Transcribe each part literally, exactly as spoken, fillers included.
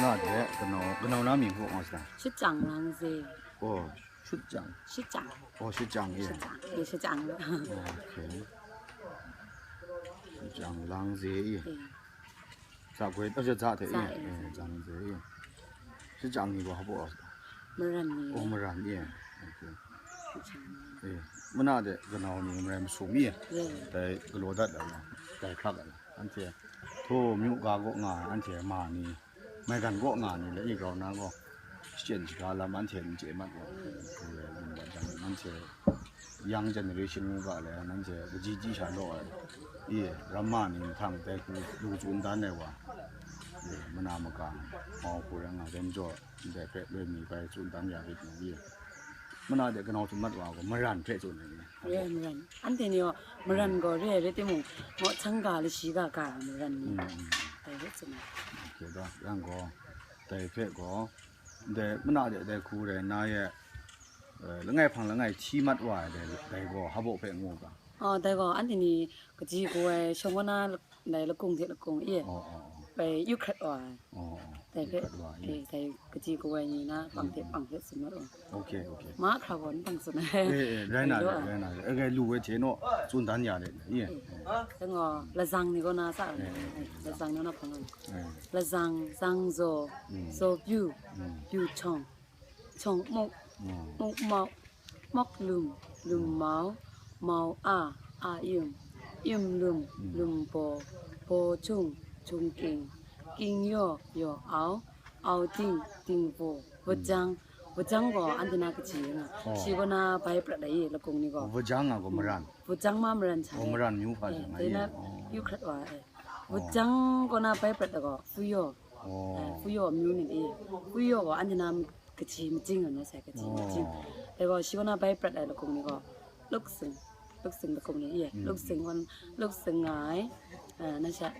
Na de, kanau, kanau na ming hpaw nga sa. 是长狼贼， Oh, shut jang. 是长， Oh, shut jang, yeah. 是长，也是长的。 Okay. Shut jang lang ze, yeah. 对， Za kwe, oh, za te, Za, yeah. yeah. Eh, jang ze, yeah. Shut jang ni wa hpaw sa. 没人呢。 Oh, maran, yeah. Okay. Eh, mana de, kanau ni maran sum, yeah. 对， Dai galaw dat la, dai hkrak la. Anhte, to myu ga gaw nga, anhte ma ni, maigan gaw nga ni, le i grau na gaw, shachyen shaga lam anhte n chye mat gaw, anhte young generation ngu ga le, anhte kaji ji sha law ai, i, ramma ni mahtang dai hku lu tsun dan ai wa, i, mana maka, mau hku rai nga, dai majaw, ndai hpe loi mi bai tsun dan ya rit na, i, mana de kanau tsun mat wa gaw, maran hpe tsun ai ni. 也没人，俺这里哦，没人个，这这这么，我参加了西嘎嘎没人呢，哎，这么， Okay, da, yang gaw, dai hpe gaw, dai mana de dai hku rai na ye, eh, langai hpang langai hti mat wa ai dai, dai gaw, hpa baw hpe ngu ga. 哦，对个，俺这里个几个哎，像我那来了工的了工也， Oh, oh, 被又开哇， oh, oh. 对个 Kat wa, yeah. 对对，个几个哎，你那帮的帮的什么哦， Okay, okay. 马卡文帮什么， Eh, eh, rai na de, rai na de. Okay, lu we hte naw, tsun dan ya de, yeah. 等我来上你个那啥，来上你那朋友， Eh, 来上上左，左右，右冲，冲木，木毛，木lum，lummau，mau a，a yum，yum lumlumbawbawchung，chung king，king yaw，yaw au，au ting，ting bo，bajang，bajang gaw anhte na kaji nga, shi gaw na bai prat ai, lakung ni gaw. Vajang a gaw maran. Vajang ma maran cha. Oh, maran myu hpa jang Dai na ai. yu hkrat wa ai. Vajang gaw na bai prat ai gaw, fuyo. Oh. Fuyo myu ni i. Fuyo gaw anhte na kaji majing na sai kaji majing. Dai gaw shi gaw na bai prat ai lakung ni gaw, luksing, luksing lakung ni i. Luksing wan, luksing ai, na sha,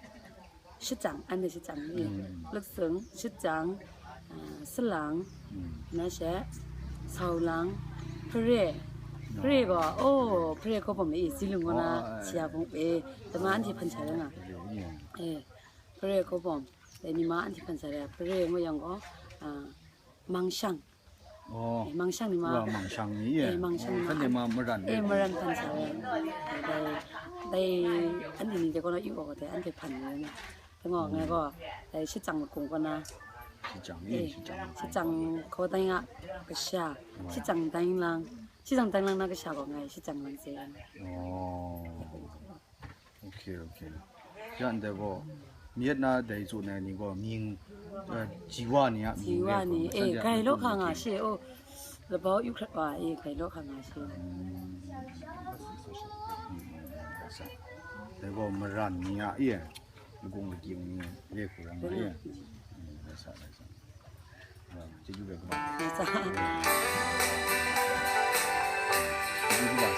shajang, anhte shajang ni i. Luksing, shajang, salang, na sha, saulang, pare, pare gaw, oh, pare gaw bawm ni i, silung gaw na, siya bung e, dama anhte hpan sha rai nga. Eh, pare gaw bawm, dai ni ma anhte hpan sha rai, pare ngu yang gaw, ah, mangshang. Oh. Eh, mangshang ni ma. Wa mangshang ni ye. Eh, mangshang ni ma. Kan de ma maran. Eh, maran hpan sha rai. Dai, dai, anhte ni de gaw na yu gaw dai, anhte hpan ni nga. Dai gaw, ngai gaw, dai shajang lakung gaw na. Shajang ni, shajang. Shajang gaw dai nga, kasha. Shajang dai lang. Shajang dai lang na kasha gaw ngai, shajang lang se. Oh. Okay, okay. Yan dai gaw, myit na dai tsun ai ni gaw, mying, eh, jiwa ni a mying. Jiwa ni, eh, gai law hka nga she, oh, labau yu hkrat wa, eh, gai law hka nga she. Dai gaw maran ni a, eh, lagung lagyim ni, eh, hku rai nga, eh. Rai sa, rai sa. Ah, chyeju bai kaba. Rai sa. Chyeju bai.